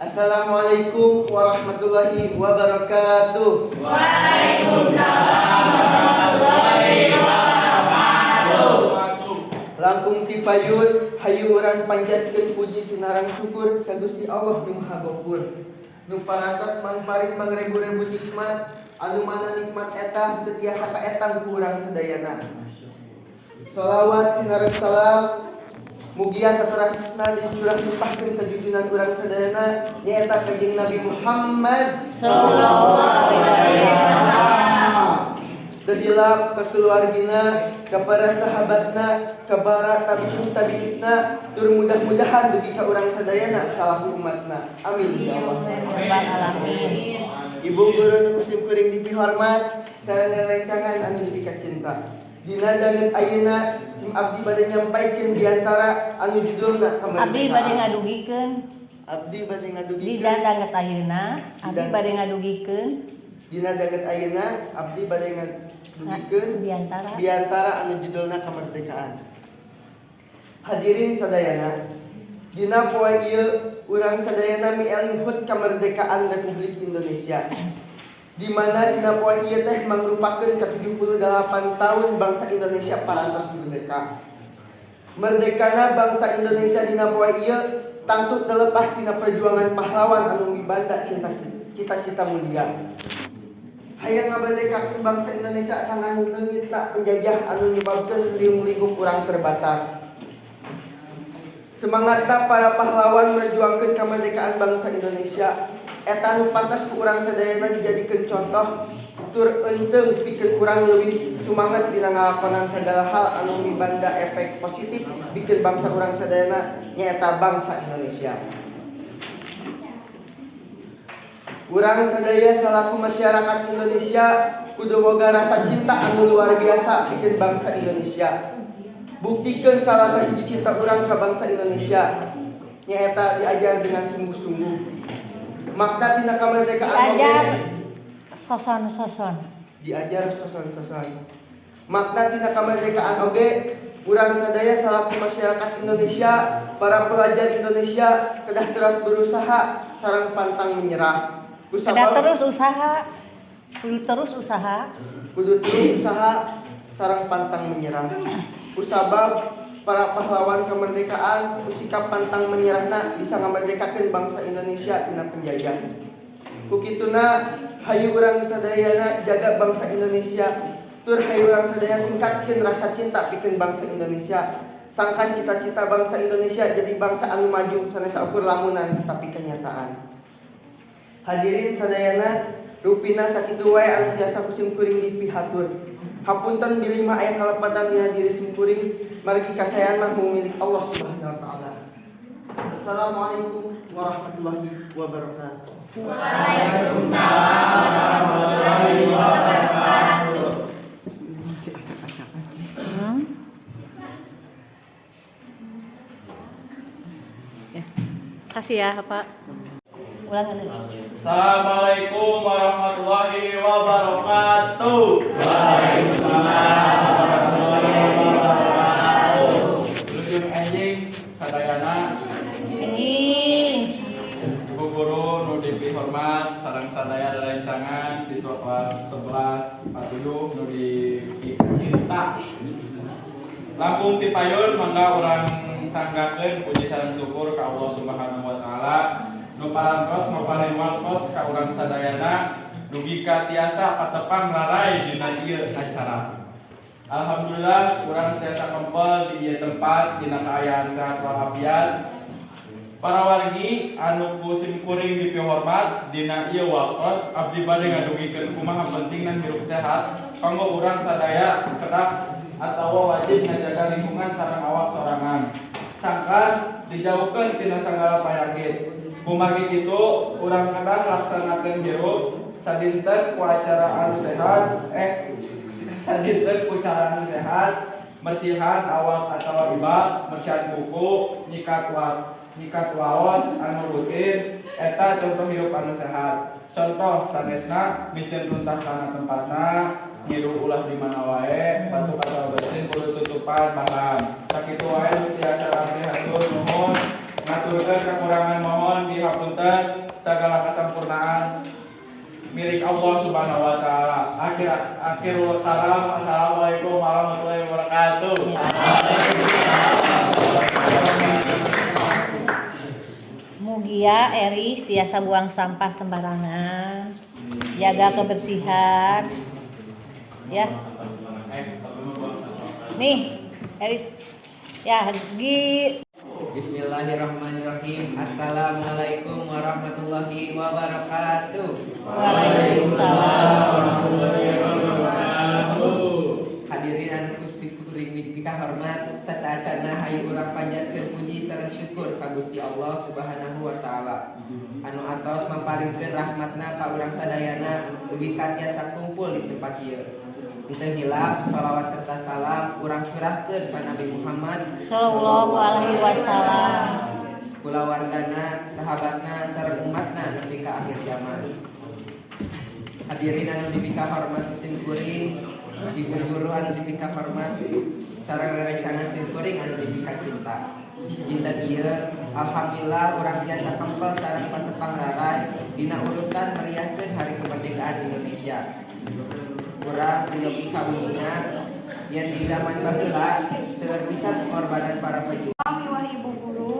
Assalamualaikum warahmatullahi wabarakatuh. Waalaikumsalam warahmatullahi wabarakatuh. Langkung ti payun, hayu urang panjatkeun puji sinareng syukur ka Gusti Allah nu Maha Gofur. Nu parantos mangparin mangrebu-rebu nikmat, anu mana nikmat eta teu tiasa kaetang ku urang sadayana. Sholawat sinareng salam mugia saterasna dicurah limpahkeun ka junjungan urang sadayana, nyaeta Kanjeng Nabi Muhammad Sallallahu alaihi wasallam. Teu hilap ka keluargina, ka para sahabatna, ka para tabiin tabiinna, tur mudah-mudahan dugi ka urang sadayana salaku umatna. Amin ya Allah. Rabbal alamin. Ibu guru nu ku sim kuring dipihormat sareng rerencangan anu dipikacinta. Dina danget ayeuna sim abdi bade nyampaikeun biantara anu judulna Abdi bade kemerdekaan. Ngadugikeun. Abdi bade Di ngadugikeun. Danget ayeuna abdi bade ngadugikeun. Dina danget ayeuna abdi bade ngadugikeun biantara. Biantara anu judulna kemerdekaan. Hadirin sadayana, dina poe ieu urang sadayana mieling HUT kemerdekaan Republik Indonesia. Di mana dina poe ieu teh mangrupakeun ke-78 tahun bangsa Indonesia parantos merdeka. Merdekana bangsa Indonesia dina poe ieu tangtu terlepas tina perjuangan pahlawan anu mibanda cita-cita mulia. Hayang ngaberdekakeun bangsa Indonesia sangkan leungitna penjajah anu nyebabkeun riung lingkup urang terbatas. Semangatna para pahlawan merjuangkeun kemerdekaan bangsa Indonesia eta nu pantas ku urang sadayana dijadikeun contoh tur eunteung pikeun urang leuwih sumanget dina ngalakonan sagala hal anu mibanda efek positif pikeun bangsa urang sadayana, nyaeta bangsa Indonesia. Urang sadaya salaku masyarakat Indonesia kudu boga rasa cinta anu luar biasa pikeun bangsa Indonesia. Buktikan salah sahiji cinta urang ka bangsa Indonesia nyaeta diajar dengan sungguh-sungguh. Makna tina kemerdekaan oge Diajar soson-soson. Diajar soson-soson. Makna tina kemerdekaan oge urang sadaya salaku masyarakat Indonesia, para pelajar Indonesia kedah terus berusaha sareng pantang menyerah. Kedah Kusabab terus usaha. Kudu terus usaha. Kudu terus usaha sareng pantang menyerah. Kusabab para pahlawan kemerdekaan ku sikap pantang menyerahna bisa ngamerdekakeun bangsa Indonesia tina penjajah. Ku kituna hayu urang sadayana jaga bangsa Indonesia, tur hayu urang sadaya tingkatkeun rasa cinta pikeun bangsa Indonesia. Sangkan cita-cita bangsa Indonesia jadi bangsa anu maju sanes ukur lamunan tapi kenyataan. Hadirin sadayana, rupina sakitu wae anu tiasa ku sim kuring dipihatur. Hapunten bilih mah aya kalepatan dina diri sim kuring, margi kasaean mah milik Allah Subhanahu wa taala. Assalamualaikum warahmatullahi wabarakatuh. Waalaikumsalam warahmatullahi wabarakatuh. Ya. Kasih ya, Pak. Ulang lagi. Assalamualaikum warahmatullahi wabarakatuh. Waalaikumsalam warahmatullahi wabarakatuh. Wilujeng enjing sadayana. Anjing. Ibu guru nu dipihormat sareng sadaya rerencangan siswa kelas 11 47 nu dipicinta. Langkung ti payun, mangga urang sanggakeun puji sareng syukur ka Allah Subhanahu wa taala nu parantos maparin waktos ka urang sadayana dugi ka tiasa patepang rarai dina ieu acara. Alhamdulillah urang tiasa kempel di ieu tempat dina kaayaan sehat walafiat. Para wargi anu ku sim kuring dipihormat, dina ieu waktos abdi bade ngadugikeun kumaha pentingna hirup sehat kanggo urang sadaya kedah atawa wajib ngajaga lingkungan sareng awak sorangan. Sangkan dijauhkeun tina sagala panyakit. Kumargi kitu urang kedah laksanakeun hirup sadinten ku acara anu sehat, sadinten ku cara anu sehat, mersihan awak atawa ibak, mersihan kuku, nyikat waos anu rutin eta contoh hirup anu sehat. Contoh sanesna miceun runtah kana tempatna, ngiruh ulah di mana wae, batuk atawa bersin kudu tutupan bahan. Sakitu wae nu tiasa abdi hatur nuhun. Ngaturkeun kekurangan mohon dihapunten, segala kesempurnaan milik Allah Subhanahu wa taala. Akhir akhirul kalam. Assalamualaikum warahmatullahi wabarakatuh. Mugia Eris tiasa buang sampah sembarangan. Jaga kebersihan. Ya. Nih, Eris. Ya, Gi. Bismillahirrahmanirrahim. Assalamualaikum warahmatullahi wabarakatuh. Waalaikumsalam warahmatullahi wabarakatuh. Hadirin anu ku simkuring dikahormat, sateuacanna hayu urang panjatkeun puji sareng syukur ka Gusti Allah Subhanahu wa taala anu atos maparinkeun rahmatna ka urang sadayana dugi ka tiasa kumpul di tempat ieu. Henteu hilap shalawat serta salam urang curahkeun ka Nabi Muhammad Sallallahu alaihi wasallam, kulawargana, sahabatna, sareng umatna nepi ka akhir zaman. Hadirin anu dipika hormat ku simkuring, ibu guru anu dipika hormat, sareng rerencangan simkuring anu dipika cinta. Dinten ieu, alhamdulillah urang tiasa kempel sareng patepang raray dina urutan meriahkeun Hari Kemerdekaan Indonesia. Urang peryogi kauninga yen di zaman baheula seueur pisan pengorbanan para pejuang. Miwah ibu guru,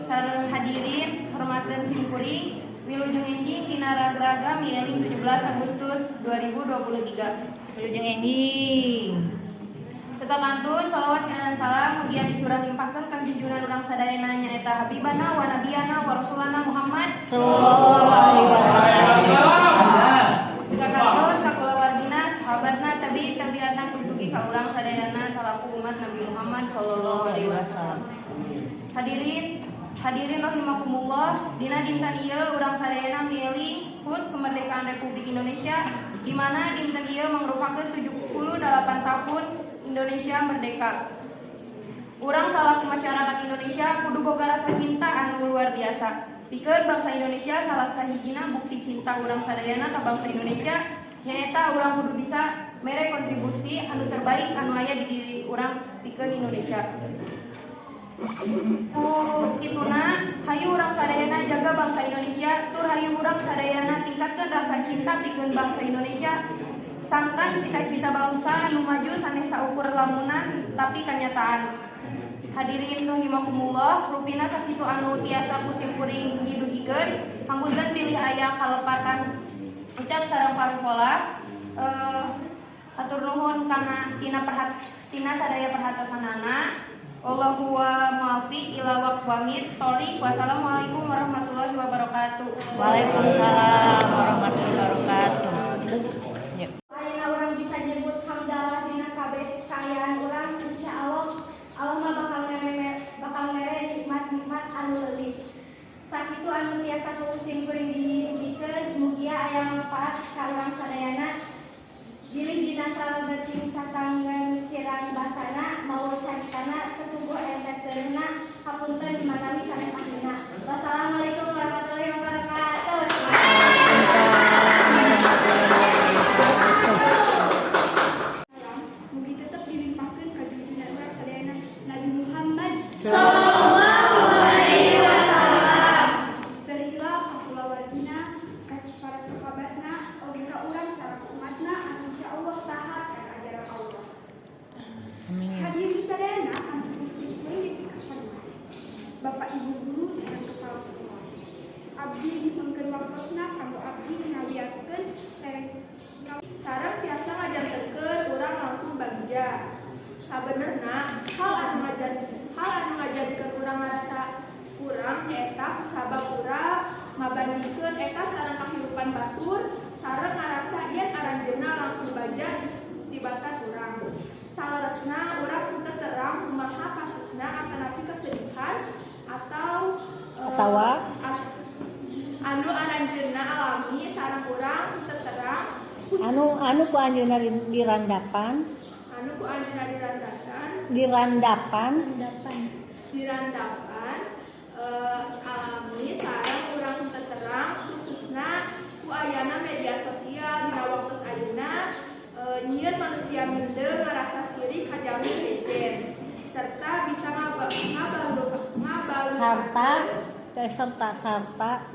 sareng hadirin hormateun simkuring, wilujeng enjing dina raga mieling 17 Agustus 2023. Wilujeng enjing. Tetap kantun salawat dan salam mugia dicurah limpahkeun ka junjungan urang sadayana, nyaeta habibana wa nabiyana wa rasulana Muhammad Sallallahu alaihi wasallam. Ka kantun ka kulawargina, sahabatna, tabi tabiatna, dugi ka urang sadayana salaku umat Nabi Muhammad sallallahu alaihi wasallam. Hadirin, hadirin rahimakumullah, dina dinten ieu urang sadayana mieling HUT kemerdekaan Republik Indonesia, di mana dinten ieu mangrupakeun 78 tahun Indonesia merdeka. Urang salaku masyarakat Indonesia kudu boga rasa cinta anu luar biasa pikeun bangsa Indonesia. Salah sahijina bukti cinta urang sadayana ka bangsa Indonesia nyaeta urang kudu bisa mere kontribusi anu terbaik anu aya di diri urang pikeun Indonesia. Ku kituna, hayu urang sadayana jaga bangsa Indonesia, tur hayu urang sadayana tingkatkeun rasa cinta pikeun bangsa Indonesia, sangkan cita-cita bangsa anu maju sanes saukur lamunan tapi kenyataan. Hadirin rahimakumullah, rupina sakitu anu tiasa ku simkuring didugikeun. Hapunten bilih aya kalepatan ucap sareng parikola. Hatur nuhun kana tina perhat tina sadaya perhatosanana. Wallahu muwaffiq ila aqwamit thoriq. Wassalamualaikum warahmatullahi wabarakatuh. Waalaikumsalam warahmatullahi wabarakatuh. Ya. Ayeuna urang bisa nyebut hamdalah dina kabeh kaayaan urang, insyaallah Allah mah bakal mere nikmat-nikmat anu leuwih. Sakitu anu tiasa ku simkuring didugikeun, mugia aya manfaat ka urang sadayana. Bilih dina salebeting sasanggeun kirang basana mawa caritana teu entek seureuhna, hapunten manawi sanes ahlina. Wassalamualaikum warahmatullahi wabarakatuh. Waalaikumsalam warahmatullahi wabarakatuh. Salam mugi tetep dilimpahkeun ka junjungan urang sadayana, Nabi Muhammad. Sallallahu alaihi wasallam. Teu hilap ka kulawargina, ka para sahabatna, oge ka urang sareng umatna anu insyaallah taat kana ajaran Allah. Amin. Hadirin sadayana anu ku simkuring dipikahormat, Bapak Ibu guru sareng kepala sekolah. Abdi nyuhunkeun waktosna kanggo abdi ngawiarkeun lereng Sareng tiasa ngajantenkeun urang langkung bagja. Sabenerna hal anu ngajadikeun urang ngarasa kurang nyaeta kusabab urang ngabandingkeun eta sareng kahirupan batur sareng ngarasa yen aranjeunna langkung bagja tibatan urang. Saleresna urang henteu terang kumaha kasusna, atanapi kesedihan atau Atawa? Anu aranjeunna alami sareng urang henteu terang. Anu anu ku anjeunna dirandapan. Anu ku anjeunna dirandapan. Dirandapan. Dirandapan alami sareng urang henteu terang, khususna ku ayana media sosial dina waktu ayeuna, nyieun manusia minder, ngarasa sirik ka jalmi sejen, serta bisa ngabalukarkeun Sarta teh serta sarta.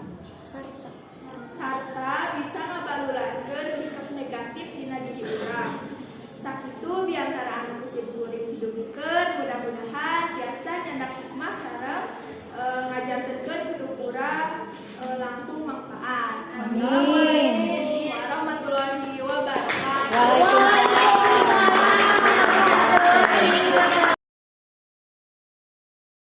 Sarta bisa ngabalularkeun sikap negatif dina diri urang. Sakitu biantara anu ku sim kuring didugikeun, mudah-mudahan tiasa nyandak hikmah sareng ngajantenkeun hidup urang langkung manfaat. Amin. Warahmatullahi wabarakatuh. Waalaikumsalam.